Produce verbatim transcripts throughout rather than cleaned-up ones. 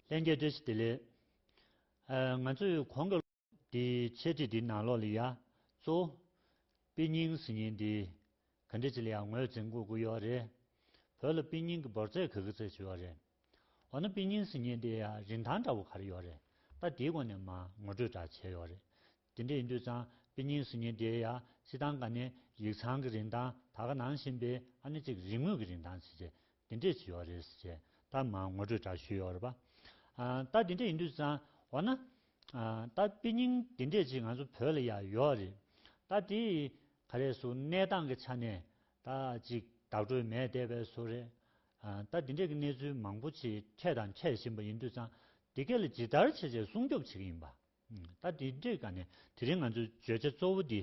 ལྷན་རྒྱས་བཀྲ་ཤིས་བདེ་ལེགས། ཨ། ང་ཚོས་གོང་གི་འདི་འཆད་ཁྲིད་འདི་ནང་ལོགས་ལ་ཡ་གཙོ་བོ་དཔེ་རྙིང་ཟེར་མཁན་འདི་ག་འདྲ་ཅིག་ལ་ཡ་ངོས་འཛིན་དགོས་ཀྱི་ཡོད་རེད། བོད་ལ་དཔེ་རྙིང་གི་འབོར་ཚད་ག་གི་ཚད་ཅིག་ཡོད་རེད། འོ་ན་དཔེ་རྙིང་ཟེར་མཁན་འདི་ཡ་རིན་ཐང་འདྲ་བོ་ག་རེ་ཡོད་རེད། ད་དེའི་སྒོ་ནས་མར་ངོ་སྤྲོད་འདྲ་བྱས་ཡོད་རེད། དེ་འདྲ་ཡིན་དུས་ཙང་དཔེ་རྙིང་ཟེར་མཁན་དེ་ཡང་སྤྱིར་བཏང་ག་ནས་ཡིག་ཚང་གི་རིན་ཐང་ད་ག་ནང་བཞིན་པའི་ཨ་ནི་ཅིག་རིན་དངུལ་གྱི་རིན་ཐང་ཟེར་བྱས་དེ་འདྲས་ཅིག་ཡོད་རེད་ཟེར་བྱས་ད་མར་ངོ་སྤྲོད་འདྲ་ཞུས་ཡོད་རེད་པ། ཨ། ད་དེ་འདྲས་ཡིན་དུས་ཙང་འོ་ན། ཨ། ད་དཔེ་རྙིང་དེ་འདྲས་ཅིག་ང་ཚོ་བོད་ལ་ཡང་ཡོད་རེད། ད་དེ་ག་རེ་ཟེར་གནས་སྟངས་ཀྱི་ཆ་ནས་ད་ཅིག་བདག་སྤྲོད་མེད་བསྡད་པའི་བཟོ་རེད། ཨ། ད་དེ་འདྲས་ཀྱི་གནས་ཚུལ་མང་པོ་ཅིག་འཕྲད་དང་འཕྲད་བཞིན་པ་ཡིན་དུས་ཙང་དེ་གས་ལ་ཇི་ལྟར་བྱས་བྱས་སྲུང་སྐྱོབ་བྱེད་ཀྱི་ཡིན་པ། ད་དེ་འདྲའི་སྒང་ནས་དེ་རིང་ང་ཚོའི་བརྗོད་བྱ་གཙོ་བོ་འདི།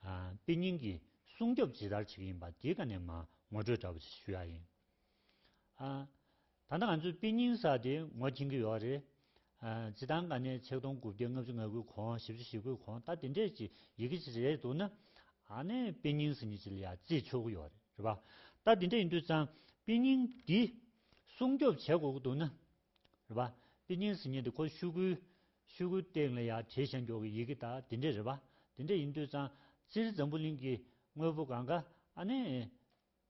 ཨ། དཔེ་རྙིང་གི་སྲུང་སྐྱོབ་ཇི་ལྟར་བྱེད་ཀྱི་ཡིན་པ་དེའི་སྒང་ནས་མར་ངོ་སྤྲོད་འདྲ་བོ་ཞིག་ཞུ་ཡ་ཡིན། ཨ། ད་ལྟ་ང་ཚོས་དཔེ་རྙིང་ཟེར་དེ་ངོ་མཁྱེན་གྱི་ཡོད་རེད། ཨ། སྤྱིར་བཏང་སྒང་ནས་ཆིག་སྟོང་དགུ་བརྒྱ་ལྔ་བཅུ་ང་དགུའི་གོང་བཞི་བཅུ་ཞེ་དགུའི་གོང་ད་དེ་འདྲས་ཀྱི་ཡི་གེ་ཅིག་རེད་འདུག་ན། ཨ་ནི་དཔེ་རྙིང་ཟེར་མཁན་ཅིག་ལ་ཡ་བརྩི་ཆོག་གི་ཡོད་རེད། རེད་པ། ད་དེ་འདྲས་ཡིན་དུས་ཙང་དཔེ་རྙིང་འདི་སྲུང་སྐྱོབ་བྱེད་དགོས་ཀྱི་འདུག་ན། རེད་པ། དཔེ་རྙིང་ཟེར་མཁན་དེ་ཁོ་ཤོག་གུའི་ཤོག་གུའི་སྟེང་ལ་ཡར་བྲིས་བཞག་མཁན་གྱི་ཡི་གེ་དང་དེ་འདྲས་རེད་པ། དེ་འདྲས་ཡིན་དུས་ཙང་སྤྱིར་འཛམ་བུ་གླིང་གི་དངོས་པོ་གང་ག་ཨ་ནི་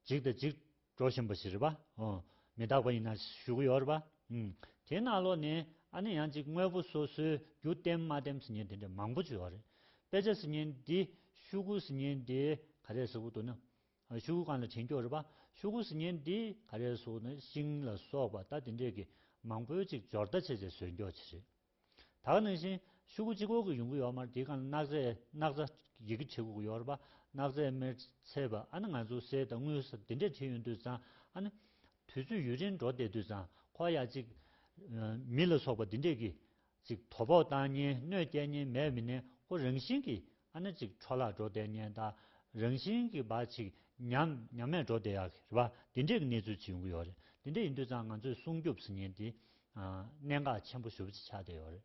ཇིག་དང་ཇིག་འགྲོ་བཞིན་པ་ཞིག་རེད་པ། ཨོ། མི་རྟག་པ་ཡིན་ན་ཞུ་གི་ཡོད་རེད་པ། ཨུམ། དེའི་ནང་ལོགས་ནས་ཨ་ནི་ཡང་ཅིག་དངོས་པོ་སོ་སོའི་རྒྱུ་ལྡན་མ་ལྡན་ཟེར་མཁན་དེ་འདྲས་མང་པོ་ཅིག་ཡོད་རེད། དཔེ་ཆ་ཟེར་མཁན་འདི་ཤོག་གུ་ཟེར་མཁན་འདི་ག་རེ་ཟེར་གྱི་འདུག་ན། ཤོག་གུ་སྒང་ལ་བྲིས་ཀྱོག་རེད་པ། ཤོག་གུ་ཟེར་མཁན་འདི་ག་རེ་ཟེར་ན་ཤིང་ལ་སོགས་པ་ད་དེ་འདྲས་ཀྱི་མང་པོའི་ཅིག་སྦྱོར་རྟ་བྱས་བྱས་བཟོས་ཀྱོག་ཅིག་རེད། ད་ག་ནང་བཞིན་ཤོག་གུ་གཅིག་པོ་གི་ཡོང་གི་ཡོད་མ་རེད། དེའི་སྒང་ལ་སྣག་ཚ་སྣག་ཚ་ཡི་གེ་བྲིས་དགོས་ཀྱི་ཡོད་རེད་པ། སྣག་ཚ་མེར་ཚེས་པ་ཨ་ནི་ང་ཚོ་གསེར་དང་དངུལ་ས་དེ་འདྲས་བྲིས་ཡོང་དུས་ཙང་ཨ་ནི་དུས་ཚོད་ཡུན་རིང་འགྲོ་བསྡད་དུས་ཙང་ཁོ་ཡ་ཅིག་མི་ལ་སོགས་པ་དེ་འདྲས་ཀྱི་ཅིག་དོ་ཕོག་བཏང་མཁན་གནོད་སྐྱེལ་མཁན་མེད་མི་ནས་ཁོ་རང་བཞིན་གྱིས་ཨ་ནི་ཅིག་འཕྲོ་བརླག་འགྲོ་བསྡད་མཁན་དང་རང་བཞིན་གྱིས་བ་ཅིག་ཉམས་ཉམས་མེད་འགྲོ་བསྡད་ཡག་གི་རེད་པ། དེ་འདྲས་ཀྱི་གནས་ཚུལ་ཅིག་ཡོང་གི་ཡོད་རེད། དེ་འདྲས་ཡིན་དུས་ཙང་ང་ཚོས་སྲུང་སྐྱོབ་ཟེར་མཁན་དེ་ཨ་གནད་འགག་ཆེན་པོ་ཞེ་པོ་ཅིག་ཆགས་བསྡད་ཡོད་རེད།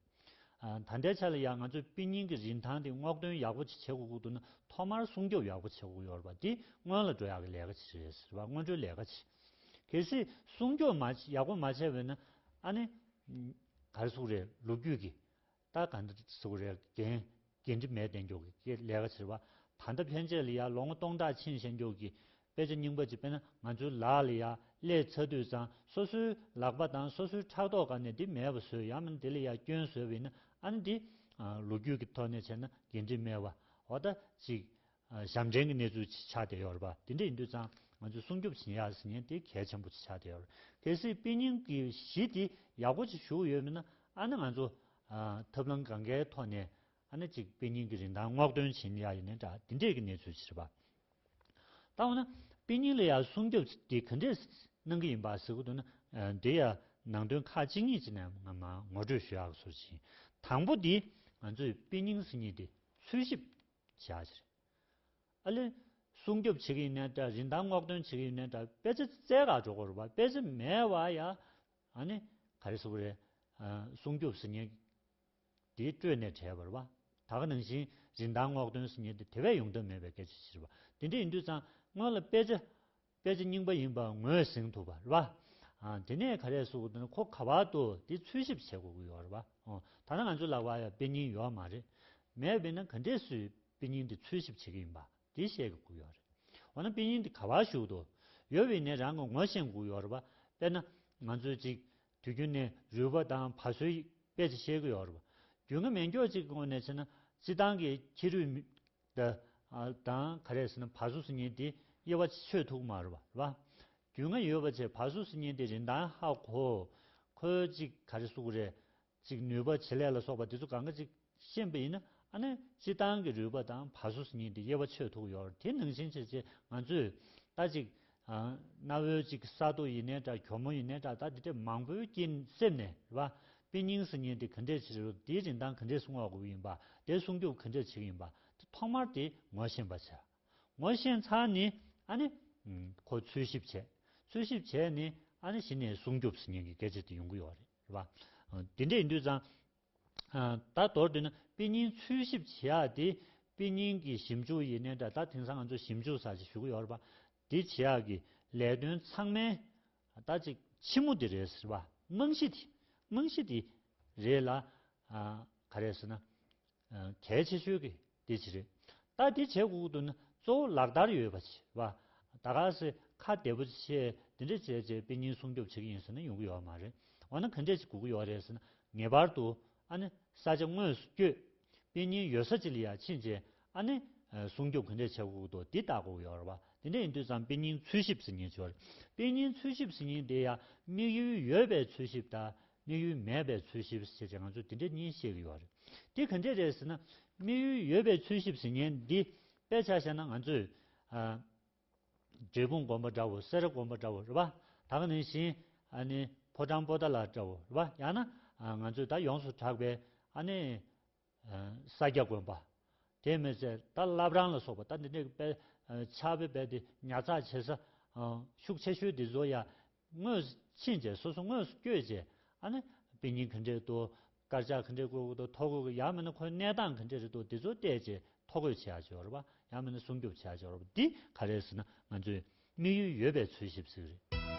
ཨ་ད་ལྟའི་ཆ་ལ་ཡང་ང་ཚོས་དཔེ་རྙིང་གི་རིན་ཐང་དེ་སྔོག་འདོན་ཡག་པོ་ཅིག་བྱེད་དགོས་ཀྱི་འདུག་ན་ཐོག་མར་སྲུང་སྐྱོབ་ཡག་པོ་བྱེད་དགོས་ཀྱི་ཡོད་རེད་པ། དེ་སྔོན་ལ་འགྲོ་ཡག་གི་ལས་ཀ་ཅིག་རེད་ཟེར་བ་སྔོན་འགྲོའི་ལས་ཀ་ཅིག་གལ་སྲིད་སྲུང་སྐྱོབ་མ་བྱས་ཡག་པོ་མ་བྱས་པས་ན་ཨ་ནི་ག་རེ་ཟེར་དགོས་རེད། ལོ་རྒྱུས་ཀྱི་ད་ག་འདྲ་ཟེར་དགོས་རེད། འགན་འགན་འཁྲི་མེད་བསྡད་མཁན་གྱི་ལས་ཀ་བྱེད་པ། ད་ལྟ་ཕན་ཆད་ལ་ཡ་ལོ་ངོ་སྟོང་ཕྲག་ཕྱིན་བཞག་མཁན་གྱི་དཔེ་ཆ་རྙིང་པ་ཅིག་དཔེར་ན་ང་ཚོའི་ལག་ལ་ཡ་སླེབས་ཚར་དུས་ཙང་སོ་སོའི་ལག་པ་དང་སོ་སོའི་ཕྲག་དོག་སྒང་ནས་འདི་མེད་པ་བཟོས་ཡང་མིན་འདི་ལ་ཡ་སྐྱོན་བཟོས་པ་ཡིན་ན་ཨ་ནི་འདི་ལོ་རྒྱུས་ཀྱི་ཐོག་ནས་བྱས་ན་འགན་འཁྲི་མེད་པ་འོ་ད་ཅིག་ཨ་ཞབས་འདྲེན་གྱི་གནས་ཚུལ་ཅིག་ཆགས་བསྡད་ཡོད་རེད་པ། དེ་འདྲ་ཡིན་དུས་ཙང་ང་ཚོས་སྲུང་སྐྱོབ་བྱེད་ཡག་ཟེར་མཁན་དེ་གལ་ཆེན་པོ་ཅིག་ཆགས་བསྡད་ཡོད་རེད། གལ་སྲིད་དཔེ་རྙིང་གི་གཞི་དེ་ཡག་པོ་ཅིག་ཞུགས་ཡོད་མིན་ན་ཨ་ནི་ང་ཚོ་ཨ་ཐབས་ལམ་གང་གའི་ཐོག་ནས་ཨ་ནི་ཅིག་དཔེ་རྙིང་གི་རིན་ཐང་སྔོག་འདོན་བྱེད་ཡག་ཡིན་ནའི་འདྲ་དེ་འདྲས་ཀྱི་གནས་ཚུལ་ཅིག་རེད་པ། ད་འོ་ན་དཔེ་རྙིང་ལ་ཡང་སྲུང་སྐྱོབ་དེ་ག་འདྲས་གནང་གི་ཡིན་པ་ཟེར་གི་འདུག་ན་དེ་ཡང་ནང་དོན་ཁག་གཅིག་གཉིས་ཅིག་ནས་ང་མར་ངོ་སྤྲོད་ཞུ་ཡག་བཟོ་ཅིག་དང་པོ་དེ་ང་ཚོས་དཔེ་རྙིང་ཟེར་མཁན་དེ་འཚོལ་ཞིབ་བྱ་ཞིག་རེད། ཨ་ལེ། སྲུང་སྐྱོབ་བྱེད་ཀྱི་ཡིན་ནའི་འདྲ་རིན་ཐང་སྔོག་འདོན་བྱེད་ཀྱི་ཡིན་ནའི་འདྲ་དཔེ་ཆ་བཙལ་ག་འགྲོ་དགོས་རེད་པ། དཔེ་ཆ་མེད་པ་ཡ། ཨ་ནི་ག་རེ་ཟེར་དགོས་རེད། ཨ་སྲུང་སྐྱོབ་ཟེར་མཁན་དེ་སྤྲོས་ནས་བྲལ་བ་རེད་པ། ད་ག་ནང་བཞིན་རིན་ཐང་སྔོག་འདོན་ཟེར་མཁན་དེ་དེ་བས་ཡོང་ཐབས་མེད་པའི་སྐད་ཆ་ཞིག་རེད་པ། དེ་འདྲ་ཡིན་དུས་ཙང་སྔོན་ལ་དཔེ་ཆ་དཔེ་ཆ་རྙིང་པ་ཡིན་པ་ངོས་ཟིན་ཐུབ་པ་རེད་པ། ཨ་དེ་ནས་ག་རེ་ཟེར་དགོས་འདུག་ན་ཁོ་ག་པར་འདུག་དེ་འཚོལ་ཞིབ་བྱེད་དགོས་ཀྱི་ཡོད་རེད་པ། ཨོ་ད་ནང་ང་ཚོའི་ལག་པར་ཡ་དཔེ་རྙིང་ཡོད་མ་རེད། མེད་པས་ན་ག་འདྲས་སུ་དཔེ་རྙིང་དེ་འཚོལ་ཞིབ་བྱེད་ཀྱི་ཡིན་པ་དེ་བཤད་དགོས་ཀྱི་ཡོད་རེད། འོ་ན་དཔེ་རྙིང་དེ་ག་པར་བཞུགས་འདུག་ཡོད་པས་ན་རང་གིས་ངོ་ཤེས་དགོས་ཀྱི་ཡོད་རེད་པ། དཔེར་ན་ང་ཚོས་ཅིག་དུས་རྒྱུན་ནས་རུས་པ་དང་བ་སོའི་དཔེ་ཆ་བཤད་ཀྱི་ཡོད་རེད་པ། རྒྱུས་མངའ་མེད་མཁན་ཅིག་གི་ངོས་ནས་བྱས་ན་སྤྱིར་བཏང་གི་ཁྱི་རུས་མི་ད་ཨ་དང་ག་རེ་ཟེར་ན་བ་སོ་ཟེར་མཁན་དེ་དབྱེ་བ་ཕྱེ་ཐུབ་ཀྱི་མ་རེད་པ། རེད་པ། རྒྱུས་མངའ་ཡོད་པ་བྱས་བ་སོ་ཟེར་མཁན་དེ་རིན་ཐང་ཧ་གོ། ཁོའི་ཅིག་ག་རེ་ཟེར་དགོས་རེད། ཅིག་ནུས་པ་བྱེད་ལས་ལ་སོགས་པ་དེ་ཚོ་གང་ག་ཅིག་ཤེས་པ་ཡིན་ན་ཨ་ནི་སྤྱིར་བཏང་གི་རུས་པ་དང་བ་སོ་ཟེར་མཁན་དེ་དབྱེ་བ་ཕྱེ་ཐུབ་ཀྱི་ཡོད་རེད། དེ་ནང་བཞིན་བྱས་བྱས་ང་ཚོས་ད་ཅིག་ཨ་གནའ་བོའི་ཅིག་ས་རྡོ་ཡིན་ནའི་འདྲ་གྱོ་མོ་ཡིན་ནའི་འདྲ་ད་དེ་འདྲ་མང་པོའི་དཀྱིལ་གསེབ་ནས་རེད་པ། དཔེ་རྙིང་ཟེར་མཁན་དེ་ག་འདྲས་ཅིག་རེད། དེའི་རིན་ཐང་ག་འདྲས་སུ་སྔོག་དགོས་ཡིན་པ། དེ་སྲུང་སྐྱོབ་ག་འདྲས་བྱེད་ཀྱི་ཡིན་པ། དེ་ཐོག་མར་དེ་ངོ་ཤེས་པ་བྱ། ངོ་ཤེས་ཚར་ནས་ཨ་ནི་ཁོ་འཚོལ་ཞིབ་བྱས། འཚོལ་ཞིབ་བྱས་ནས་ཨ་ནི་གཞི་ནས་སྲུང་སྐྱོབ་ཟེར་མཁན་གྱི་སྐད་ཆ་དེ་ཡོང་གི་ཡོད་རེད། རེད་པ། དེ་འདྲས་ཡིན་དུས་ཙང་ད་མདོར་བསྡུས་ན་དཔེ་རྙིང་འཚོལ་ཞིབ་བྱེད་ཡག་དེ་དཔེ་རྙིང་གི་ཞིབ་འཇུག་ཡིན་ནའི་འདྲ། ད་དེང་སང་ང་ཚོ་ཞིབ་འཇུག་ཟེར་ཅིག་ཞུ་གི་ཡོད་རེད་པ། དེ་བྱེད་ཡག་གི་ལས་དོན་ཚང་མའི་ད་ཅིག་ཕྱི་མོ་དེ་རེད་ཟེར་བ། རྨང་གཞི་དེ། རྨང་གཞི་དེ་རེད་ལ། ཨ་ག་རེ་ཟེར་ན། ཨ་གལ་ཆེ་ཤོས་ཀྱི་དེ་ཅིག་རེད། ད་དེ་བྱེད་དགོས་ཀྱི་འདུག་ན་གཙོ་བོ་ལག་བསྟར་ཡོད་པ་བྱེད་པ། ད་ག་སེ་ཁ་བདེ་པོ་བྱས་དེ་འདྲ་བྱས་བྱས་དཔེ་རྙིང་སྲུང་སྐྱོབ་བྱེད་ཀྱི་ཡིན་ཟེར་ན་ཡོང་གི་ཡོད་མ་རེད། འོ་ན་ག་འདྲས་ཅིག་དགོས་ཀྱི་ཡོད་རེད་ཟེར་ན། ངེས་པར་དུ་ཨ་ནི་ས་ཆ་དངོས་སུ་བསྐྱོད། དཔེ་རྙིང་ཡོད་ས་ཅིག་ལ་ཡ་ཕྱིན་བྱས་ཨ་ནི་ཨ་སྲུང་སྐྱོབ་ག་འདྲས་བྱེད་དགོས་ཀྱི་འདུག་འདི་བལྟ་དགོས་ཀྱི་ཡོད་རེད་པ། དེ་འདྲ་ཡིན་དུས་ཙང་དཔེ་རྙིང་འཚོལ་ཞིབ་ཟེར་མཁན་ཅིག་ཡོད་རེད། དཔེ་རྙིང་འཚོལ་ཞིབ་ཟེར་མཁན་དེ་ཡ་དམིགས་ཡུལ་ཡོད་པའི་འཚོལ་ཞིབ་དང་དམིགས་ཡུལ་མེད་པའི་འཚོལ་ཞིབ་ཟེར་བྱས་ང་ཚོས་དེ་འདྲ་གཉིས་བཤད་ཀྱི་ཡོད་རེད། དེ་ག་འདྲས་རེད་ཟེར་ན། དམིགས་ཡུལ་ཡོད་པའི་འཚོལ་ཞིབ་ཟེར་མཁན་འདི་དཔེ་ཆ་བཞག་ན་ང་ཚོས་ཨ་འབྲས་སྤུངས་དགོན་པ་འདྲ་བོ། སེ་ར་དགོན་པ་འདྲ་བོ་རེད་པ། ད་ག་ནང་བཞིན་ཨ་ནི་ཕོ་བྲང་པོ་ཏཱ་ལ་འདྲ་བོ་རེད་པ། ཡང་ན་ཨ་ང་ཚོས་ད་ཡོངས་སུ་གྲགས་པའི་ཨ་ནི་ཨ་ས་སྐྱ་དགོན་པ། དེ་མིན་ཚེ་ད་བླ་བྲང་ལ་སོགས་པ་ད་འདི་འདྲའི་དཔེ་ཨ་ཕྱག་དཔེ་རྦད་དེ་ཉར་ཚགས་བྱེད་ས་ཨ་ཤུགས་ཆེ་ཤོས་འདི་ཚོ་ཡ་དངོས་སུ་ཕྱིན་བྱས། སོ་སོ་དངོས་སུ་བསྐྱོད་བྱས་ཨ་ནི་དཔེ་རྙིང་ག་འདྲས་འདུག་དཀར་ཆག་ག་འདྲས་བཀོད་དགོས་འདུག་ཐོ་འགོད་ཀྱི་ཡང་མིན་ན་ཁོའི་གནས་སྟངས་ག་འདྲས་རེད་འདུག་འདི་ཚོ་བལྟས་བྱས་ཐོ་འགོད་བྱེད་ཡག་ཅིག་ཡོད་རེད་པ། ཡང་མིན་ན་སྲུང་སྐྱོབ་བྱེད་ཡག་ཅིག་ཡོད་རེད་པ། འདི་ག་རེ་ཟེར་ན་ང་ཚོས་དམིགས་ཡུལ་ཡོད་པའི་འཚོལ་ཞིབ་ཟེར་གྱི་རེད།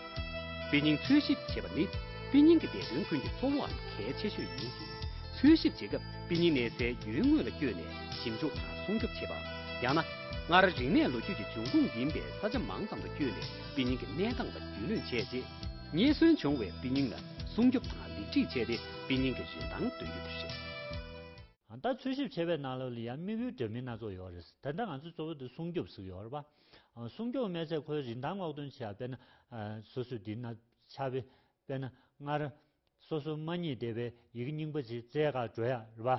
དཔེ་རྙིང་འཚོལ་ཞིབ་བྱེད་པ་ནི་དཔེ་རྙིང་གི་བདེ་དོན་ཀུན་གྱི་གཙོ་བོའམ་གལ་ཆེ་ཤོས་ཡིན་ཞིང་། འཚོལ་ཞིབ་བྱེད་སྐབས་དཔེ་རྙིང་གནས་སའི་ཡུལ་དངོས་ལ་བསྐྱོད་ནས་ཞིབ་འཇུག་དང་སྲུང་སྐྱོབ་བྱེད་པ། ཡང་ན་སྔར་རིག་གནས་ལོ་རྒྱུས་ཀྱི་འབྱུང་ཁུངས་ཡིན་པའི་ས་ཆ་མང་ཙམ་དུ་བསྐྱོད་ནས་དཔེ་རྙིང་གི་གནས་སྟངས་ལ་རྒྱུས་ལོན་བྱས་རྗེས། རྙེད་སོན་བྱུང་བའི་དཔེ་རྙིང་ལ་སྲུང་སྐྱོབ་དང་ལེགས་སྒྲིག་བྱས་ཏེ་དཔེ་རྙིང་གི་རིན་ཐང་འདོན་རྒྱུ་དེ་རེད། ད་འཚོལ་ཞིབ་བྱེད་པའི་ནང་ལོགས་ལ་ཡང་དམིགས་ཡུལ་འདྲ་མིན་སྣ་ཚོགས་ཡོད་རེད། ད་ལྟ་ང་ཚོ་གཙོ་བོ་དེ་སྲུང་སྐྱོབ་ཟེར་གྱི་ཡོད་རེད་པ། ཨ་སྲུང་སྐྱོབ་མེད་ཚེ་ཁོའི་རིན་ཐང་སྔོག་འདོན་བྱེད་ཡག་དཔེར་ན་ཨ་སོ་སོའི་འདི་ན་ཕྱག་དཔེ་དཔེར་ན་སྔར་སོ་སོ་མ་རྙེད་བསྡད་པའི་ཡི་གེ་རྙིང་པ་ཅིག་བཙལ་ག་འགྲོ་ཡག་རེད་པ།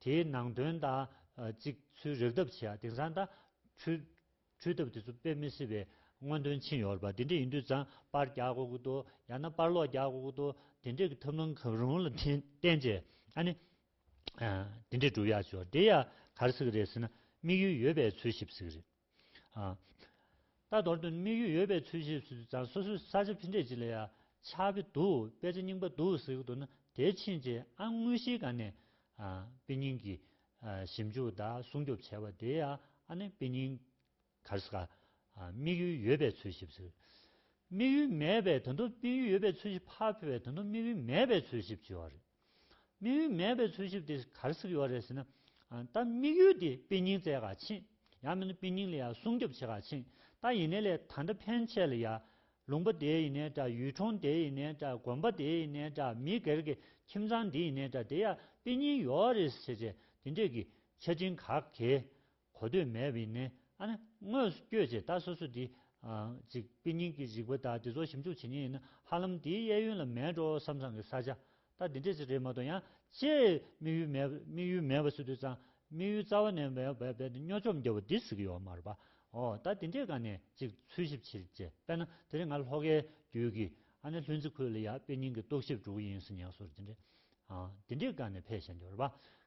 དེའི་ནང་དོན་དང་ཨ་ཅིག་ཚུར་རེག་ཐབས་བྱེད་ཡག་དེང་སང་ད་འཕྲུལ་འཕྲུལ་ཐབས་དེ་ཚོ་དཔེ་མི་སྲིད་པའི་སྔོན་ཐོན་ཕྱིན་ཡོད་རེད་པ། དེ་འདྲ་ཡིན་དུས་ཙང་པར་རྒྱག་དགོས་ཀྱི་འདུག་ཡང་ན་པར་ཀློག་རྒྱག་དགོས་ཀྱི་འདུག་དེ་འདྲས་ཀྱི་ཐབས་ལམ་གང་རུང་ལ་བརྟེན་བརྟེན་བྱས་ཨ་ནི་ཨ་དེ་འདྲས་སྒྲུབ་ཡག་ཅིག་ཡོད་རེད། དེ་ཡ་ག་རེ་ཟེར་གྱི་རེད་ཟེར་ན་དམིགས་ཡུལ་ཡོད་པའི་འཚོལ་ཞིབ་ཟེར་གྱི་རེད། ཨ་ད་མདོར་དུ་དམིགས་ཡུལ་ཡོད་པའི་འཚོལ་ཞིབ་ཟེར་དུས་ཙང་སོ་སོའི་ས་ཆ་ཕི་འདྲས་ཅིག་ལ་ཡ་ཕྱག་དཔེ་འདུག་དཔེ་ཆ་རྙིང་པ་འདུག་ཟེར་གྱི་འདུག་ན་དེ་ཕྱིན་ཆད་ཨ་དངོས་གཞིའི་སྒང་ནས་ཨ་དཔེ་རྙིང་གི་ཨ་ཞིབ་འཇུག་དང་སྲུང་སྐྱོབ་བྱས་པ་དེ་ཡ་ཨ་ནི་དཔེ་རྙིང་ག་རེ་ཟེར་ག་ཨ་དམིགས་ཡུལ་ཡོད་པའི་འཚོལ་ཞིབ་ཟེར། དམིགས་ཡུལ་མེད་པའི་ད་དུང་དམིགས་ཡུལ་ཡོད་པའི་འཚོལ་ཞིབ་ཕར་ཕུད་པའི་ད་དུང་དམིགས་ཡུལ་མེད་པའི་འཚོལ་ཞིབ་བྱེད་པ་རེད། དམིགས་ཡུལ་མེད་པའི་འཚོལ་ཞིབ་དེ་ག་རེ་ཟེར་གྱི་ཡོད་རེད་ཟེར་ན། ཨ་ད་དམིགས་ཡུལ་དེ་དཔེ་རྙིང་བཙལ་ག་ཕྱིན། ཡང་མིན་ན་དཔེ་རྙིང་ལ་ཡང་སྲུང་སྐྱོབ་བྱེད་ག་ཕྱིན། ད་ཡིན་ནའི་ལས་ད་ལྟ་ཕན་ཆད་ལ་ཡང་ལུང་པ་དེ་ཡིན་ནའི་འདྲ། ཡུལ་གྲོང་དེ་ཡིན་ནའི་འདྲ། དགོན་པ་དེ་ཡིན་ནའི་འདྲ། མི་སྒེར་གྱི་ཁྱིམ་ཚང་འདི་ཡིན་ནའི་འདྲ། དེ་ཡང་དཔེ་རྙིང་ཡོད་རེད་ཟེར་བྱས་དེ་འདྲས་ཀྱི་ཆ་འཕྲིན་ག་གེ་གོ་ཐོས་མེད་པ་ཡིན་ནའི་ཨ་ནི་དངོས་སུ་བསྐྱོད་བྱས་ད་སོ་སོ་འདི་ཨ་ཅིག་དཔེ་རྙིང་གི་རིག་པ་དང་དེ་ཚོ་ཞིབ་འཇུག་བྱེད་མཁན་ཡིན་ན་ཧ་ལམ་དེའི་གཡས་གཡོན་ལ་མེད་འགྲོ་བསམ་བསམ་གྱི་ས་ཆ་ད་འདི་འདྲས་ཅིག་རེད་མ་གཏོགས་ཡང་ཅིག་དམིགས་ཡུལ་མེད་དམིགས་ཡུལ་མེད་པ་ཟེར་དུས་ཙང་དམིགས་ཡུལ་རྩ་བ་ནས་མེད་པ་བས་ཏེ་སྨྱོ་འཇོག་རྒྱབ་པ་འདི་ཟེར་གྱི་ཡོད་མ་རེད་པ། ཨོ་ད་འདི་འདྲས་སྒང་ནས་ཅིག་འཚོལ་ཞིབ་བྱེད་བྱས་དཔེར་ན་དེ་རིང་ང་ལྷོ་ཁའི་རྒྱུད་ཀྱི་ཨ་ནི་ལྷུན་རྩེ་ཁུལ་ལ་ཡ་དཔེ་རྙིང་གི་རྟོག་ཞིབ་འགྲོ་གི་ཡིན་ཟེར་ཉག་སོར་འདི་འདྲས། ཨ་འདི་འདྲས་སྒང་ནས་ཕེབས་བཞག་འདུག་རེད་པ།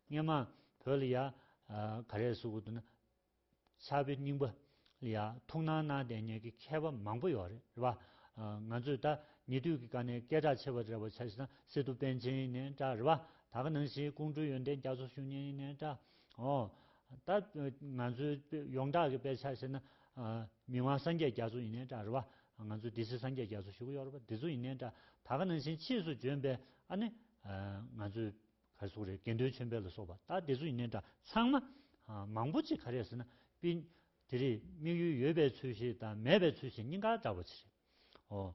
སྔོན་མ་བོད་ལ་ཡ་ཨ་ག་རེ་ཟེར་དགོས་འདུག་ན། ཕྱག་དཔེ་རྙིང་པ་ལ་ཡ་ཐུགས་སྣང་གནང་བསྡད་མཁན་གྱི་མཁས་པ་མང་པོ་ཡོད་རེད་རེད་པ། ཨ་ང་ཚོས་ད་ཉེ་དུས་ཀྱི་སྒང་ནས་སྐད་གྲགས་ཆེ་བ་རེད་པ་ཆ་བཞག་ན་སི་ཏུ་པཎ་ཆེན་ཡིན་ནའི་འདྲ་རེད་པ། ད་ག་ནང་བཞིན་ཀོང་སྤྲུལ་ཡོན་ཏན་རྒྱ་མཚོ་ཞུ་མཁན་ཡིན་ནའི་འདྲ། ཨོ་ད་ང་ཚོའི་ཡོངས་གྲགས་ཀྱི་དཔེ་ཆ་བཞག་ན་ཨ་མི་དབང་སངས་རྒྱས་རྒྱ་མཚོ་ཡིན་ནའི་འདྲ་རེད་པ། ང་ཚོས་སྡེ་སྲིད་སངས་རྒྱས་རྒྱ་མཚོ་ཞུ་གི་ཡོད་རེད་པ། འདི་ཚོ་ཡིན་ནའི་འདྲ། ད་ག་ནང་བཞིན་ཕྱིས་སུ་བྱོན་པའི་ཨ་ནི་ཨ་ང་ཚོའི་ག་རེ་ཟེར་དགོས་རེད། དགེ་འདུན་ཆོས་འཕེལ་ལ་སོགས་པ་ད་དེ་ཚོ་ཡིན་ནའི་འདྲ་ཚང་མ་ཨ་མང་པོ་ཅིག་ག་རེ་ཟེར་ན་དཔེ་དེ་རིགས་དམིགས་ཡུལ་ཡོད་པའི་འཚོལ་ཞིབ་དང་མེད་པའི་འཚོལ་ཞིབ་གཉིས་ཀ་འདྲ་པོ་ཅིག་རེད། ཨོ།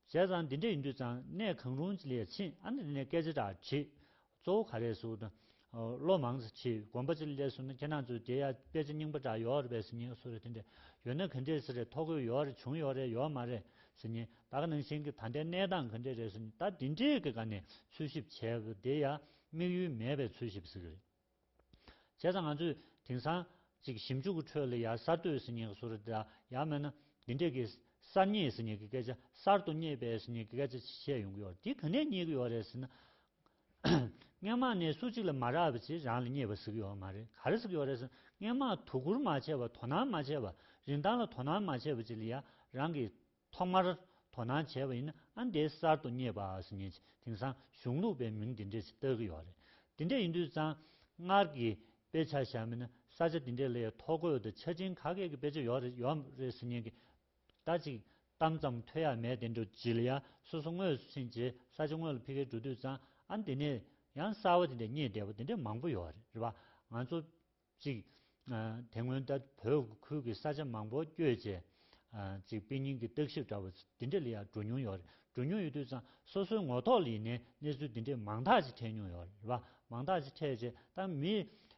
བྱས་ཙང་འདི་འདྲ་ཡིན་དུས་ཙང་གནས་གང་རུང་ཅིག་ལ་ཕྱིན་ཨ་ནི་དེ་ནས་སྐད་ཆ་འདྲ་དྲིས། གཙོ་བོ་ག་རེ་ཟེར་ན་ཨོ་བློ་མང་ཙམ་ཁྲིད། དགོན་པ་ཅིག་ལ་སླེབས་སོང་ན་ཁྱེད་རང་ཚོས་དེ་ཡ་དཔེ་ཆ་རྙིང་པ་འདྲ་ཡོད་རེད་པས་ཟེར་མཁན་སུ་རེད། དེ་འདྲ་ཡོད་ན་ག་འདྲས་ཟེར་རེད། ཐོ་འགོད་ཡོད་རེད། བྱུང་ཡོད་རེད། ཡོད་མ་རེད་ཟེར་མཁན། ད་ག་ནང་བཞིན་གྱི་ད་ལྟའི་གནས་སྟངས་ག་འདྲས་རེད་ཟེར་མཁན། ད་འདི་འདྲས་ཀྱི་སྒང་ནས་འཚོལ་ཞིབ་བྱས་པ་དེ་ཡང་དམིགས་ཡུལ་མེད་པའི་འཚོལ་ཞིབ་ཟེར་གྱི་རེད། བྱས་ཙང་ང་ཚོས་དེང་སང་ཅིག་ཞིབ་འཇུག་གི་ཁྲོད་ལ་ཡང་གསར་གཏོད་ཟེར་མཁན་གྱི་བཟོ་འདྲ་དང་ཡང་མིན་ན་འདི་འདྲས་ཀྱི་གསར་རྙེད་ཟེར་མཁན་གྱི་སྐད་ཆ། གསར་དུ་རྙེད་པའི་ཟེར་མཁན་གྱི་སྐད་ཆ་བཤད་ཡོང་གི་ཡོད་རེད། འདི་ག་ནས་རྙེད་ཀྱི་ཡོད་རེད་ཟེར་ན། སྔོན་མ་ནས་སུ་གཅིག་ལ་མ་རག་པ་ཅིག་རང་ལ་རྙེད་པ་ཟེར་གྱི་ཡོད་མ་རེད། ག་རེ་ཟེར་གྱི་ཡོད་རེད་ཟེར་ན། སྔོན་མ་དོ་ཁུར་མ་བྱས་པ། དོ་སྣང་མ་བྱས་པ། རིན་ཐང་ལ་དོ་སྣང་མ་བྱས་པ་ཅིག་ལ་ཡང་རང་གིས་ཐོག་མར་དོ་སྣང་བྱས་པ་ཡིན་ན་ཨ་འདི་གསར་དུ་རྙེད་པ་ཟེར་མཁན་ཅིག་དེང་སང་གཞུང་ལུགས་པའི་མིང་འདི་འདྲས་ཅིག་བཏགས་ཀྱི་ཡོད་རེད། འདི་འདྲས་ཡིན་དུས་ཙང་སྔར་གྱི་དཔེ་ཆ་བཞག་མིན་ན་ས་ཆ་འདི་འདྲས་ལ་ཡང་ཐོ་འགོད་དང་ཆ་འཕྲིན་ག་གེ་གི་དཔེ་ཆ་ཡོད་རེད། ཡོད་རེད་ཟེར་མཁན་གྱི་ད་ཅིག་ གཏམ་ཙམ་ཐོས་ཡ་མེད་དེ་འདྲ་ཅིག་ལ་ཡ་སོ་སོ་དངོས་སུ་ཕྱིན་རྗེས་ས་ཆ་དངོས་ལ་ཕ་གིར་འགྲོ་དུས་ཙང་ཨ་ནི་དེ་ནས་ཡང་གསར་བ་དེ་འདྲ་རྙེད་བསྡད་པ་དེ་འདྲ་མང་པོ་ཡོད་རེད་བ། ང་ཚོ་ཅིག་དེ་སྔོན་ད་བོད་ཁུལ་གྱི་ས་ཆ་མང་པོ་བསྐྱོད་བྱས་ཅིག་དཔེ་རྙིང་གི་བརྟག་ཞིབ་འདྲ་བོ་དེ་འདྲ་ལ་ཡ་འགྲོ་མྱོང་ཡོད་རེད། འགྲོ་མྱོང་ཡོད་དུས་ཙང་སོ་སོའི་ངོ་ཐོག་ལ་ཡིན་ནའི་གནས་ཚུལ་དེ་འདྲས་མང་དག་ཅིག་འཕྲད་མྱོང་ཡོད་རེད་བ། མང་དག་ཅིག་འཕྲད་རྗེས་ད་མི་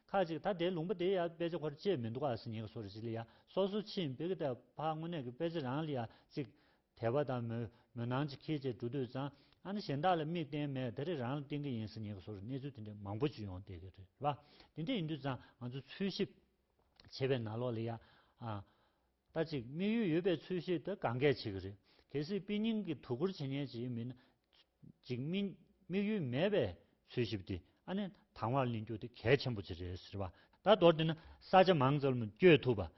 ཁ་ཅིག་ད་དེ་ལུང་པ་དེ་ཡ་དཔེ་ཆ་ཁོ་ར་བཅད་མི་འདུག་ཨ་ཟེར་མཁན་གྱི་བཟོ་འདྲ་ཅིག་ལ་ཡ་སོ་སོ་ཕྱིན་ཕ་གི་ད་ཕར་དངོས་གནས་ཀྱི་དཔེ་ཆ་རང་ལ་ཡ་ཅིག་དད་པ་དང་མོས་མོས་སྣང་ཅིག་འཁྱེར་བྱས་འགྲོ་དུས་ཙང་ཨ་ནི་གཞན་དག་ལ་མིག་བསྟན་མེད་ད་རེས་རང་ལ་བསྟན་གྱི་ཡིན་ཟེར་མཁན་གྱི་བཟོ་འདྲ་གནས་ཚུལ་དེ་འདྲས་མང་པོ་ཅིག་ཡོང་བསྡད་ཀྱི་རེད་བ། དེ་འདྲས་ཡིན་དུས་ཙང་ང་ཚོ་འཚོལ་ཞིབ་བྱེད་པའི་ནང་ལོགས་ལ་ཡ་ཨ། ད་ཅིག་དམིགས་ཡུལ་ཡོད་པའི་འཚོལ་ཞིབ་དེ་གང་གས་བྱེད་ཀྱི་རེད། གལ་སྲིད་དཔེ་རྙིང་གི་དོ་ཁུར་བྱེད་མཁན་ཅིག་མིན་ན། ཅིག་དམིགས་དམིགས་ཡུལ་མེད་པའི་འཚོལ་ཞིབ་དེ་ཨ་ནི་དང་བར་ལེན་རྒྱུ་དེ་གལ་ཆེན་པོ་ཅིག་རེད་ཟེར་བ། ད་མདོར་བསྡུས་ན་ས་ཆ་མང་ཙམ་བསྐྱོད་ཐུབ་པ།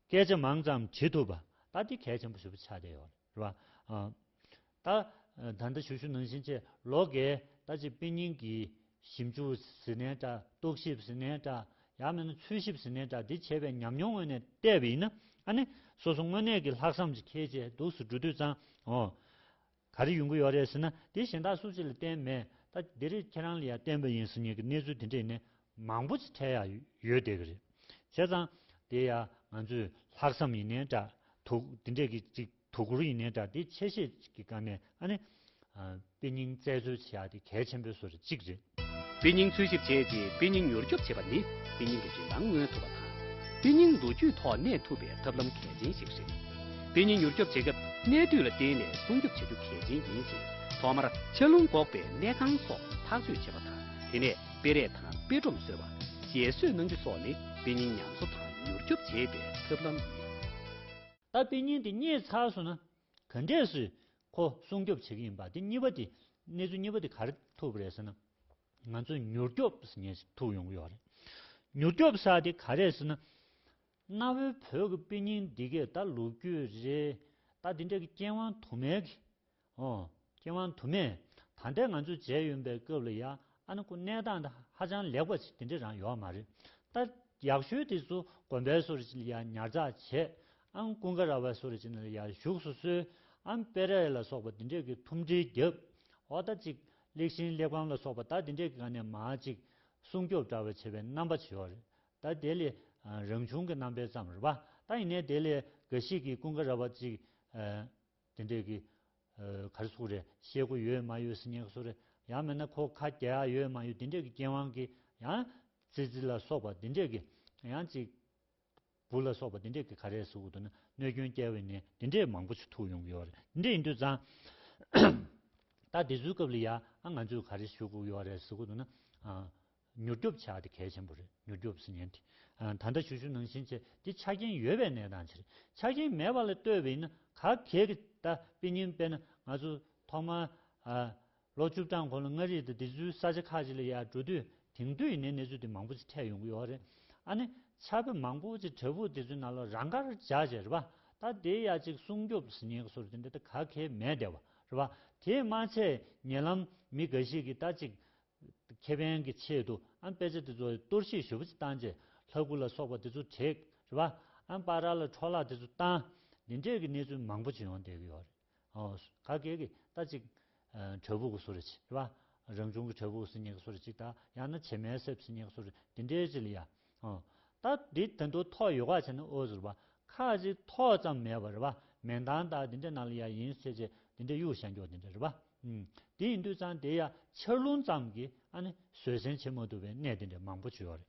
སྐད་ཆ་མང་ཙམ་དྲི་ཐུབ་པ། ད་དེ་གལ་ཆེན་པོ་ཞེ་པོ་ཆགས་བསྡད་ཡོད་རེད་བ། ཨ། ད་ད་ལྟ་ཞུ་ཞུ་ནང་བཞིན་བྱས་ལོ་འགའི་ད་ཅིག་དཔེ་རྙིང་གི་ཞིབ་འཇུག་ཟེར་ནའི་འདྲ། རྟོག་ཞིབ་ཟེར་ནའི་འདྲ། ཡང་མིན་ན་འཚོལ་ཞིབ་ཟེར་ནའི་འདྲ། འདི་བྱས་པའི་ཉམས་མྱོང་ངོས་ནས་བལྟས་པ་ཡིན་ན་ཨ་ནི་སོ་སོ་དངོས་གནས་ཀྱི་ལྷག་བསམ་ཅིག་འཁྱེར་བྱས་འདུག་སེ་འགྲོ་དུས་ཙང་ཨོ། ག་རེ་ཡོང་གི་ཡོད་རེད་ཟེར་ན་འདི་གཞན་དག་སུ་གཅིག་ལ་བརྟེན་མེད། ད་འདི་རེད་ཁྱེད་རང་ལ་ཡང་བརྟེན་པ་ཡིན་ཟེར་མཁན་གྱི་གནས་ཚུལ་འདི་འདྲས་ནི་མང་པོ་ཅིག་འཕྲད་ཡ་ཡོད་བསྡད་ཀྱི་རེད། བྱས་ཙང་དེ་ཡང་ང་ཚོས་ལྷག་བསམ་ཡིན་ནའི་འདྲ། དོ་འདི་འདྲས་ཀྱི་ཅིག་དོ་ཁུར་ཡིན་ནའི་འདྲ། འདི་ཆེ་ཤོས་ཀྱི་སྒང་ནས་ཨ་ནི་ཨ། དཔེ་རྙིང་རྩད་འཚོལ་བྱེད་ཡ་དེ་གལ་ཆེན་པོའི་བཟོ་འདྲ་གཅིག་རེད། དཔེ་རྙིང་འཚོལ་ཞིབ་བྱས་རྗེས་དཔེ་རྙིང་མྱུར་སྐྱོབ་བྱེད་པ་ནི་དཔེ་རྙིང་གི་རིན་ཐང་མངོན་ཐུབ་པ་དང་། དཔེ་རྙིང་ལོ་རྒྱུས་ཐོག་གནས་ཐུབ་པའི་ཐབས་ལམ་གལ་ཆེན་ཞིག་རེད། དཔེ་རྙིང་མྱུར་སྐྱོབ་བྱེད་སྐབས་གནས་དུས་ལ་བརྟེན་ནས་སྲུང་སྐྱོབ་བྱ་རྒྱུ་གལ་ཆེན་ཡིན་ཞིང་། ཐོག་མར་ཆར་རླུང་འགོག་པའི་གནས་ཁང་སོགས་ཐག་གཅོད་བྱེད་པ་དང་། དེ་ནས་དཔེ་རས་དང་དཔེ་སྒྲོམ་བཟོས་པ། ཞལ་བཟོས་གནང་རྒྱུ་སོགས་ནི་དཔེ་རྙིང་ཉམས་གསོ་དང་མྱུར་སྐྱོབ་བྱེད་པའི་ཐབས་ལམ་ཡིན། ད་དཔེ་རྙིང་དེ་རྙེད་ཚར་སོང་ན་ག་འདྲས་སེ་ཁོ་སྲུང་སྐྱོབ་བྱེད་ཀྱི་ཡིན་པ། དེ་གཉིས་པ་དེ་གནས་ཚུལ་གཉིས་པ་དེ་ག་རེ་ཐུག་པ་རེད་ཟེར་ན། ང་ཚོས་མྱུར་སྐྱོབ་ཟེར་མཁན་ཞིག་ཐུག་ཡོང་གི་ཡོད་རེད། མྱུར་སྐྱོབ་ཟེར་དེ་ག་རེད་ཟེར་ན། གནའ་བོའི་བོད་ཀྱི་དཔེ་རྙིང་འདི་གས་ད་ལོ་རྒྱུས་རེད། ད་འདི་འདྲ་གི་རྐྱེན་དབང་དུ་མའི་གི་ཨོ། རྐྱེན་དབང་དུ་མས་ད་ལྟའི་ང་ཚོས་མཇལ་ཡོང་པའི་སྐབས་ལ་ཡ་ཨ་ནི་ཁོ་གནས་སྟངས་དེ་ཧ་ཅང་ལེགས་པ་ཞིག་དེ་འདྲ་རང་ཡོད་མ་རེད། ད་ཡག་ཤོས་དེ་ཚོ་དགོན་པའི་སོ་རེ་ཅིག་ལ་ཡ་ཉར་ཚགས་བྱས། ཨ་ནི་ཀུན་དགའ་ར་བ་སོ་རེ་ཅིག་ནང་ལ་ཡ་བཞུགས་སུ་གསོལ། ཨ་ནི་དཔེ་རས་ལ་སོགས་པ་དེ་འདྲས་ཀྱི་ཐུམ་སྒྲིལ་བརྒྱབ། འོ་ད་ཅིག་གླེགས་ཤིང་གླེགས་བམ་ལ་སོགས་པ་ད་དེ་འདྲས་ཀྱི་སྒང་ནས་མར་ཅིག་སྲུང་སྐྱོབ་འདྲ་བ་བྱེད་པའི་རྣམ་པ་ཅིག་ཡོད་རེད། ད་དེ་ལས་རང་བྱུང་གི་རྣམ་པའི་ཙམ་རེད་པ། ད་ཡིན་ནའི་དེ་ལས་འགའ་ཞིག་གིས་ཀུན་དགའ་ར་བ་ཅིག་དེ་འདྲས་ཀྱི་ག་རེ་ཟེར་དགོས་རེད། ཤེལ་སྒོ་ཡོད་མ་ཡོད་ཟེར་མཁན་གྱི་བཟོ་འདྲ། ཡང་མིན་ན་ཁོ་ཁ་རྒྱག་ཡ་ཡོད་མ་ཡོད་དེ་འདྲས་ཀྱི་རྐྱེན་དབང་གིས་ཡང་ཙི་ཙི་ལ་སོགས་པ་དེ་འདྲས་ཀྱི་ཡང་ཅིག་འབུ་ལ་སོགས་པ་དེ་འདྲས་ཀྱི་ག་རེ་ཟེར་དགོས་འདུག་ན་གནོད་སྐྱོན་བསྐྱལ་བ་ཡིན་ནའི་དེ་འདྲས་མང་པོ་ཞིག་ཐུག་ཡོང་གི་ཡོད་རེད། དེ་འདྲས་ཡིན་དུས་ཙང་ད་དེ་ཚོའི་སྐབས་ལ་ཡ་ཨ་ང་ཚོས་ག་རེ་ཞུ་དགོས་ཡོད་རེད་ཟེར་དགོས་འདུག་ན། མྱུར་སྐྱོབ་བྱ་དེ་གལ་ཆེན་པོ་རེད། མྱུར་སྐྱོབ་ཟེར་མཁན་དེ། ཨ། ད་ལྟ་ཞུ་ཞུ་ནང་བཞིན་བྱས་དེ་ཆ་རྐྱེན་ཡོད་པའི་གནས་སྟངས་ཅིག་རེད། ཆ་རྐྱེན་མེད་པ་ལ་ལྟོས་པ་ཡིན་ན་ག་གེ་གི་ད་དཔེ་རྙིང་དཔེར་ན་ང་ཚོ་ཐོག་མར། ཨ། ལོ་བཅུ་གྲངས་གོང་ལ་མངའ་རིས་དང་དེ་ཚོའི་ས་ཆ་ཁག་ཅིག་ལ་ཡར་འགྲོ་དུས་དེང་དུས་ཡིན་ནའི་གནས་ཚུལ་དེ་མང་པོ་ཅིག་འཕྲད་ཡོང་གི་ཡོད་རེད། ཨ་ནི་ཆར་པ་མང་པོ་ཅིག་བྲག་ཕུག་དེ་ཚོའི་ནང་ལ་རང་དགར་བྱས་བྱས་རེད་པ། ད་དེ་ཡ་ཅིག་སྲུང་སྐྱོབ་ཟེར་མཁན་གྱི་བཟོ་འདྲ་དེ་འདྲ་ད་ག་གེ་མེད་བསྡད་པ་རེད་པ། དེས་མ་ཚད་ཉེ་ལམ་མི་འགའ་ཞིག་གིས་ད་ཅིག་ཁེ་ཕན་གྱི་ཆེད་དུ་ཨ་དཔེ་ཆ་དེ་ཚོ་གཏོར་བཤིག་ཞེ་པོ་ཅིག་བཏང་རྗེས་ལྷ་སྐུ་ལ་སོགས་པ་དེ་ཚོ་བྲེགས་རེད་པ། ཨ་པར་ར་ལ་འཕྲོ་བརླག་དེ་ཚོ་བཏང་། འདི་འདྲས་ཀྱི་གནས་ཚུལ་མང་པོ་ཅིག་ཡོང་བསྡད་ཀྱི་ཡོད་རེད། ཨོ། ག་གེ་གི་ད་ཅིག་ཨ་བྲག་ཕུག་གི་བཟོ་འདྲ་ཅིག་རེད་པ། རང་བྱུང་གི་བྲག་ཕུག་ཟེར་མཁན་གྱི་བཟོ་འདྲ་ཅིག་དང་ཡང་ན་བྱེ་མའི་གསེབ་ཟེར་མཁན་གྱི་བཟོ་འདྲ་འདི་འདྲས་ཅིག་ལ་ཡ། ཨོ། ད་འདི་ད་དུང་ཐོག་ཡོད་ག་བྱས་ན་ཨོ་ཟེར་བ། ཁ་ཅིག་ཐོག་ཙམ་མེད་པ་རེད་པ། མེ་མདའ་དང་འདི་འདྲ་ནང་ལ་ཡ་ཡིན་ཟེར་བྱས་འདི་འདྲ་གཡུག་བཞག་མཁན་འདི་འདྲ་རེད་པ། ཨུམ། དེ་ཡིན་དུས་ཙང་དེ་ཡ་ཆར་རླུང་ཙམ་གྱིས་ཨ་ནི་བཟོད་བསྲན་བྱེད་མ་ཐུབ་པའི་གནས་དེ་འདྲ་མང་པོ་ཅིག་ཡོད་རེད།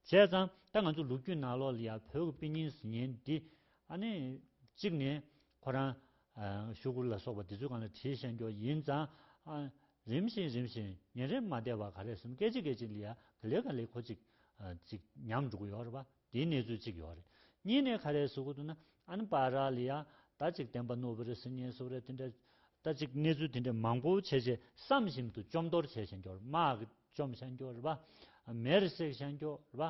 བྱས་ཙང་ད་ང་ཚོ་ལོ་རྒྱུས་ནང་ལོགས་ལ་ཡ་བོད་ཀྱི་དཔེ་རྙིང་ཟེར་མཁན་འདི་ཨ་ནི་གཅིག་ནས་ཁོ་རང་ཨ་ཤོག་གུ་ལ་སོགས་པ་འདི་ཚོའི་སྒང་ལ་བྲིས་བཞག་མཁན་ཡིན་ཙང་། ཨ་རིམ་བཞིན་རིམ་བཞིན་ཉིན་རེ་མ་བསྡད་པར་ག་རེ་ཟེར་ན་སྐད་ཅིག་སྐད་ཅིག་ལ་ཡ་ག་ལེ་ག་ལེ་ཁོ་ཅིག་ཨ་ཅིག་ཉམས་འགྲོ་གི་ཡོད་རེད་པ། དེའི་གནས་ཚུལ་གཅིག་ཡོད་རེད། གཉིས་ནས་ག་རེ་ཟེར་དགོས་འདུག་ན་ཨ་ནི་པར་ར་ལ་ཡ་ད་ཅིག་བདེན་པ་རྣོ་པོ་རེད་ཟེར་མཁན་སོགས་རེད། དེ་འདྲ་ད་ཅིག་གནས་ཚུལ་དེ་འདྲ་མང་པོ་བྱས་བྱས་བསམ་བཞིན་དུ་བཅོམ་གཏོར་བྱས་བཞག་མཁན་ཡོད་རེད། དམག་གིས་བཅོམ་བཞག་མཁན་རེད་པ། མེར་བསྲེགས་བཞག་མཁན་རེད་པ།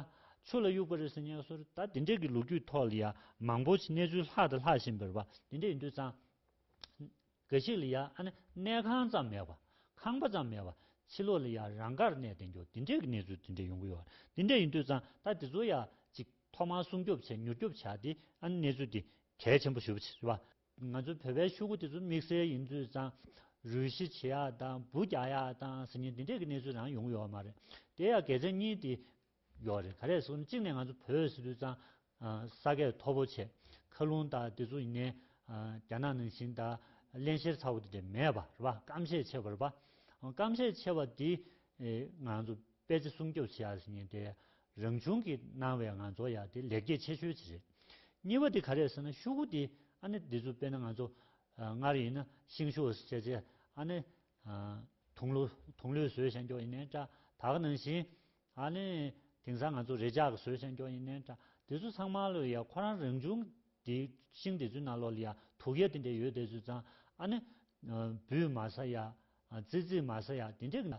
ཆུ་ལ་གཡུགས་པ་རེད་ཟེར་མཁན་སོགས་རེད། ད་དེ་འདྲས་ཀྱི་ལོ་རྒྱུས་ཐོག་ལ་ཡ་མང་པོ་ཞིག་གནས་ཚུལ་ལྷག་དང་ལྷག་བཞིན་པ་རེད་པ། དེ་འདྲས་ཡིན་དུས་ཙང་། འགའ་ཞིག་ལ་ཡ་ཨ་ནི་གནས་ཁང་ཙམ་མེད་པ། ཁང་པ་ཙམ་མེད་པ། ཕྱི་ལོགས་ལ་ཡ་རང་དགར་གནས་བསྡད་མཁན་དེ་འདྲས་ཀྱི་གནས་ཚུལ་དེ་འདྲས་ཡོང་གི་ཡོད་རེད། དེ་འདྲས་ཡིན་དུས་ཙང་ད་དེ་ཚོ་ཡ་ཅིག་ཐོག་མར་སྲུང་སྐྱོབ་བྱས་མྱུར་སྐྱོབ་བྱ་དེ་ཨ་ནི་གནས་ཚུལ་དེ་གལ་ཆེན་པོ་ཞེ་པོ་ཅིག་རེད་པ། ང་ཚོ་བོད་པའི་ཤོག་གུ་དེ་ཚོ་དམིགས་བསལ་ཡིན་དུས་ཙང་རུལ་ཞིང་བྱེད་ཡག་དང་འབུ་རྒྱག་ཡག་དང་ཟེར་མཁན་དེ་འདྲས་ཀྱི་གནས་ཚུལ་རང་ཡོང་གི་ཡོད་མ་རེད། དེ་ཡང་དགེ་མཚན་གཉིས་དེ་ཡོད་རེད། ག་རེ་ཟེར་ན་གཅིག་ནས་ང་ཚོ་བོད་ཟེར་དུས་ཙང་ས་ཁད་མཐོ་པོ་བྱས། མཁའ་རླུང་དང་དེ་ཚོ་ཡིན་ནའི་རྒྱ་ནག་ནང་བཞིན་དང་བརླན་གཤེར་ཚ་པོ་དེ་འདྲས་མེད་པ་རེད་པ། སྐམ་ཤས་ཆེ་བ་རེད་པ། སྐམ་ཤས་ཆེ་བ་དེ་ང་ཚོ་དཔེ་ཆ་སྲུང་སྐྱོབ་བྱེད་ཡག་ཟེར་མཁན་དེ་རང་བྱུང་གི་གནང་བའི་ང་ཚོ་ཡ་དེ་ལེགས་སྐྱེས་ཆེ་ཤོས་ཅིག་རེད། གཉིས་པ་དེ་ག་རེ་ཟེར་ན་ཤོག་གུ་དེ་ཨ་ནི་དེ་ཚོ་དཔེར་ན་ང་ཚོ་སྔར་ཡིན་ན་ཤིང་ཤོག་ཟེར་བྱས་བྱས་ཨ་ནི་དུང་ལོ་དུང་ལོས་བཟོས་བཞག་མཁན་ཡིན་ནའི་འདྲ། ད་ག་ནང་བཞིན་ཨ་ནི་དེང་སང་ང་ཚོ་རེ་ལྕག་གི་བཟོས་བཞག་མཁན་ཡིན་ནའི་འདྲ། དེ་ཚོ་ཚང་མ་ལོ་ཡ་ཁོ་རང་རང་བྱུང་དེ་ཤིང་དེ་ཚོའི་ནང་ལོགས་ལ་ཡ་དུག་ཡ་དེ་འདྲ་ཡོད་དེ་ཚོ་ཙང་ཨ་ནི་འབུས་མ་ཟ་ཡ། ཙི་ཙི་མ་ཟ་ཡ་དེ་འདྲ་གི་ན།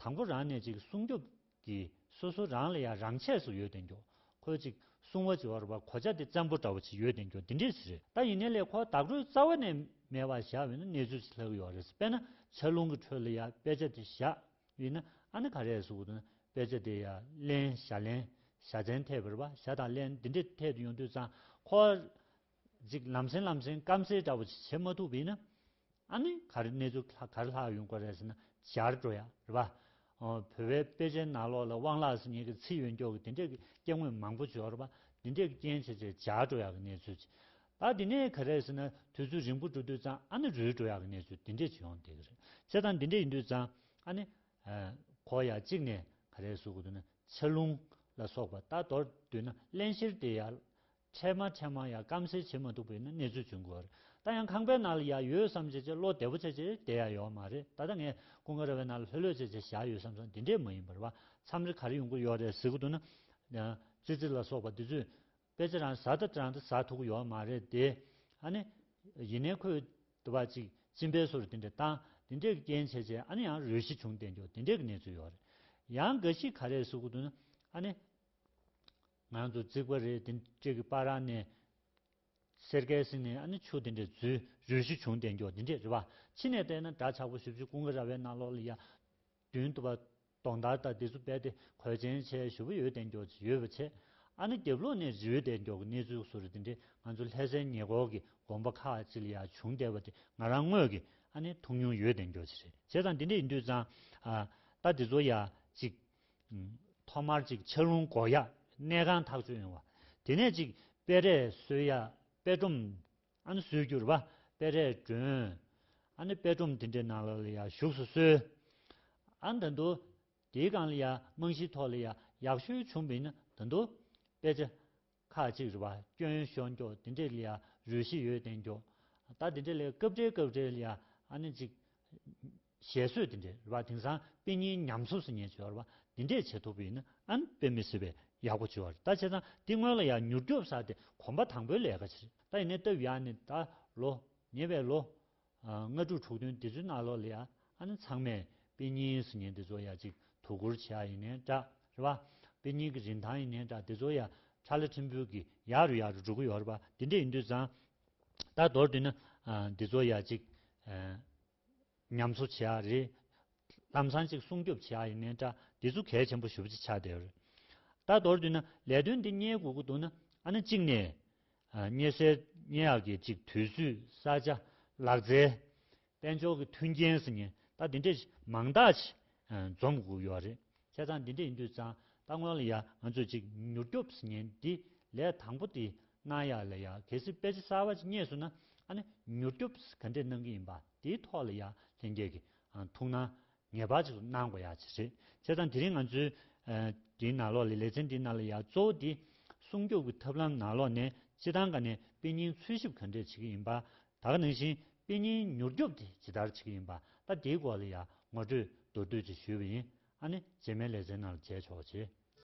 དང་པོ་རང་ནས་ཅིག་སྲུང་སྐྱོབ་ཀྱི་སོ་སོ་རང་ལ་ཡང་རང་ཆས་སུ་ཡོད་དེ་འགྱོ། ཁོས་ཅིག་སྲུང་བ་ཅིག་བར་བ་གོ་ཆ་དེ་བཙན་པོ་འདྲ་བོ་ཅིག་ཡོད་དེ་འགྱོ་དེ་འདྲས་ཞིག་རེད། ད་ཡིན་ནའི་ལས་ཁོ་བདག་སྤྲོད་རྩ་བ་ནས་མེད་པ་བཞག་ཡོད་ན་གནས་ཚུལ་ཅིག་ལྷག་གི་ཡོད་རེད། དཔེར་ན་ཆར་རླུང་གི་ཁྲོད་ལ་ཡང་དཔེ་ཆ་དེ་བཞག་ཡིན་ན་ཨ་ནི་ག་རེ་ཟེར་དགོས་འདུག་ན་དཔེ་ཆ་དེ་ཡང་ལན་བཞག་ལན་བཞག་ཚན་ཐེབས་པ་རེད་པ། བཞག་དང་ལན་འདི་འདྲས་ཐེབས་དུ་ཡོང་དུས་ཙང་ཁོ། ཅིག་ལམ་སེང་ལམ་སེང་སྐམ་སེ་འདྲ་བོ་ཅིག་བྱེད་མ་ཐུབ་པ་ཡིན་ན། ཨ་ནི་ག་རེ་གནས་ཚུལ་ག་རེ་ལྷག་ཡོང་གི་རེད་ཟེར་ན་འབྱར་འགྲོ་ཡ་རེད་པ། ཨོ་བོད་པའི་དཔེ་ཆའི་ནང་ལོགས་ལ་དབང་ལག་ཟེར་མཁན་གྱི་ཚིག་ཡོད་མཁན་གྱི་དེ་འདྲས་ཀྱི་སྐྱེ་དངོས་མང་པོ་ཅིག་ཡོད་རེད་པ། དེ་འདྲས་ཀྱི་རྐྱེན་བྱས་བྱས་འབྱར་འགྲོ་ཡ་གི་གནས་ཚུལ་ཅིག་ད་དེ་ནས་ག་རེ་ཟེར་ན་དུས་ཚོད་རིང་པོ་འགྲོ་དུས་ཙང་ཨ་ནི་རུལ་འགྲོ་ཡ་གི་གནས་ཚུལ་དེ་འདྲས་ཅིག་ཡོང་བསྡད་ཀྱི་རེད། བྱས་ཙང་དེ་འདྲས་ཡིན་དུས་ཙང་ཨ་ནི། ཨ་ཁོ་ཡ་གཅིག་ནས་ག་རེ་ཟེར་དགོས་འདུག་ན་ཆར་རླུང་ལ་སོགས་པ་ད་མདོར་བསྡུས་ན་བརླན་གཤེར་དེ་ཡ། འཕྲལ་མ་འཕྲལ་མ་ཡ་སྐམ་སེ་བྱེད་མ་ཐུབ་པ་ཡིན་ན་གནས་ཚུལ་འབྱུང་གི་ཡོད་རེད། ད་ཡང་ཁང་པའི་ནང་ལ་ཡ་ཡོད་བསམ་བྱས་བྱས་བློ་བདེ་པོ་བྱས་བྱས་བསྡད་ཡ་ཡོད་མ་རེད། ད་ལྟ་ངས་ཀུན་དགའ་ར་བའི་ནང་ལ་ལྷོད་ལྷོད་བྱས་བྱས་བཞག་ཡོད་བསམ་བསམ་དེ་འདྲས་མ་ཡིན་པ་རེད་པ། མཚམས་རེ་ག་རེ་ཡོང་གི་ཡོད་རེད་ཟེར་གི་འདུག་ན། ཙི་ཙི་ལ་སོགས་པ་འདི་ཚོས་དཔེ་ཆ་རང་ཟ་ད་རང་ད་ཟ་ཐུབ་ཀྱི་ཡོད་མ་རེད་དེ། ཨ་ནི། ཡིན་ནའི་ཁོས་དུ་བ་ཅིག་གཅིན་པའི་སོར་དེ་འདྲས་བཏང་དེ་འདྲས་ཀྱི་རྐྱེན་བྱས་བྱས་ཨ་ནི་ཡང་རུལ་ཞིང་བྱུང་བསྡད་འགྱོ་དེ་འདྲས་ཀྱི་གནས་ཚུལ་ཡོད་རེད། ཡང་འགའ་ཞིག་ག་རེ་ཟེར་གི་འདུག་ན་ཨ་ནི། ང་ཚོ་རྩིག་པ་རེད་དེ་འདྲས་ཀྱི་པ་ར་ནས། སེར་ཀའི་སིང་ནས་ཨ་ནི་ཆུ་དེ་འདྲས་འཛུལ་རུལ་ཞིང་བྱུང་བསྡད་འགྱོ་དེ་འདྲས་རེད་པ། ཕྱི་ནས་བལྟས་ན་འདྲ་ཆགས་པོ་ཞེ་པོ་ཅིག་ཀུན་དགའ་ར་བའི་ནང་ལོགས་ལ་ཡ། མདུན་དུ་བ་གདོང་དར་དང་དེ་ཚོ་རྦད་དེ་གོས་ཆེན་ཆེ་ཞེ་པོ་ཡོད་དེ་འགྱོ་ཡོད་པ་བྱས། ཨ་ནི་རྒྱབ་ལོགས་ནས་རུལ་བསྡད་འགྱོ་གི་གནས་ཚུལ་སོགས་རེད། དེ་འདྲས་ང་ཚོ་ལྷ་སའི་ཉེ་འཁོར་གྱི་དགོན་པ་ཁག་ཅིག་ལ་ཡ་བྱུང་བསྡད་པ་དེ་ང་རང་དངོས་ཀྱིས་ཨ་ནི་མཐོང་མྱོང་ཡོད་དེ་འགྱོ་ཅིག་རེད། བྱས་ཙང་དེ་འདྲས་ཡིན་དུས་ཙང་ཨ་ད་དེ་ཚོ་ཡ་ཅིག་ཐོག་མར་ཅིག་ཆར་རླུང་འགོག་ཡ་གནས་ཁང་ཐག་གཅོད་ཡོང་བ། དེ་ནས་ཅིག་དཔེ་རས་གསོལ་ཡ་དཔེ་སྒྲོམ། ཨ་ནི་གསོལ་རྒྱུ་རེད་པ། དཔེ་རས་སྒྲོན། ཨ་ནི་དཔེ་སྒྲོམ་དེ་འདྲའི་ནང་ལོགས་ལ་ཡ་བཞུགས་སུ་གསོལ། ཨ་ནི་ད་དུང་དེའི་སྒང་ལ་ཡ་རྨང་གཞིའི་ཐོག་ལ་ཡ་ཡག་ཤོས་བྱུང་བ་ཡིན་ན་ད་དུང་དཔེ་ཆ་ཁག་ཅིག་རེད་པ། སྐྱོན་ཤོར་འགྱོ་དེ་འདྲས་ལ་ཡ་རུལ་ཞིང་ཡོད་དེ་འགྱོ། ད་དེ་འདྲས་ལ་ཡ་སྐབས་རེ་སྐབས་རེ་ལ་ཡ་ཨ་ནི་ཅིག་ཞལ་གསོས་དེ་འདྲས་རེད་པ། དེང་སང་དཔེ་རྙིང་ཉམས་གསོ་ཟེར་མཁན་ཅིག་ཡོད་རེད་པ། དེ་འདྲས་བྱེད་ཐུབ་པ་ཡིན་ན་ཨ་ནི་དཔེ་མི་སྲིད་པའི་ཡག་པོ་ཅིག་ཡོད་རེད། ད་བྱས་ཙང་དེ་སྔོན་ལ་ཡང་མྱུར་སྐྱོབ་ཟེར་དེ་གོམ་པ་དང་པོའི་ལས་ཀ་ཅིག་རེད། ད་ཡིན་ནའི་སྟབས་ཡག་ནས་ད་ལོ་ཉེ་བའི་ལོ་ལྔ་དྲུག་དྲུག་བདུན་དེ་ཚོའི་ནང་ལོགས་ལ་ཡང་ཨ་ནི་ཚང་མས་དཔེ་རྙིང་ཟེར་མཁན་དེ་ཚོ་ཡང་ཅིག་དོ་ཁུར་བྱེད་ཡ་ཡིན་ནའི་འདྲ་རེད་པ། དཔེ་རྙིང་གི་རིན་ཐང་ཡིན་ནའི་འདྲ་དེ་ཚོ་ཡང་ཁྲ་ལ་ཕྲན་བུ་གི་ཡག་རུ་ཡག་རུ་འགྲོ་གི་ཡོད་རེད་པ། དེ་འདྲས་ཡིན་དུས་ཙང་ད་མདོར་བསྡུས་ན་དེ་ཚོ་ཡང་ཅིག་ཉམས་གསོ་བྱེད་ཡག་རེད། ལམ་སང་ཅིག་སྲུང་སྐྱོབ་བྱེད་ཡག་ཡིན་ནའི་འདྲ་འདི་ཚོ་གལ་ཆེན་པོ་ཞེ་པོ་ཅིག་ཆགས་བསྡད་ཡོད་རེད། ད་མདོར་བསྡུས་ན་ལས་དོན་འདི་གཉེར་དགོས་ཀྱི་འདུག་ན་ཨ་ནི་གཅིག་ནས་གཉེར་སའི་གཉེར་ཡག་གི་ཅིག་དུས་ཚོད་ས་ཆ་ལག་རྩལ་དཔལ་འབྱོར་གྱི་མཐུན་རྐྱེན་ཟེར་མཁན་ད་འདི་འདྲས་མང་དག་ཅིག་འཛོམས་དགོས་ཡོད་རེད། བྱས་ཙང་འདི་འདྲས་ཡིན་དུས་ཙང་ད་སྔོན་ལ་ཡ་ང་ཚོས་ཅིག་མྱུར་སྐྱོབ་ཟེར་མཁན་འདི་ལས་དང་པོ་འདི་གནང་ཡག་ལ་ཡ་གལ་སྲིད་དཔེ་ཆ་གསར་པ་ཅིག་རྙེད་སོང་ན་ཨ་ནི་མྱུར་སྐྱོབ་ག་འདྲས་གནང་གི་ཡིན་པ་དེའི་ཐོག་ལ་ཡ་ལྷན་རྒྱས་ཀྱི་ཐུགས་སྣང་ངེས་པར་ཅིག་གནང་དགོས་ཡག་ཅིག་རེད། བྱས་ཙང་དེ་རིང་ང་ཚོའི་འདིའི་ནང་ལོགས་ལ་ལེ་ཚན་འདིའི་ནང་ལ་ཡ་གཙོ་བོ་འདི་སྲུང་སྐྱོབ་ཀྱི་ཐབས་ལམ་ནང་ལོགས་ནས་སྤྱི་བཏང་ག་ནས་དཔེ་རྙིང་འཚོལ་ཞིབ་ག་འདྲས་བྱེད་ཀྱི་ཡིན་པ། ད་ག་ནང་བཞིན་དཔེ་རྙིང་མྱུར་སྐྱོབ་དེ་ཇི་ལྟར་བྱེད་ཀྱི་ཡིན་པ་ད་དེའི་སྐོར་ལ་ཡང་ངོ་སྤྲོད་མདོར་བསྡུས་ཅིག་ཞུས་པ་ཡིན། ཨ་ནི་རྗེས་མའི་ལེ་ཚན་ནང་ལ་མཇལ་ཆོག་ཅེས།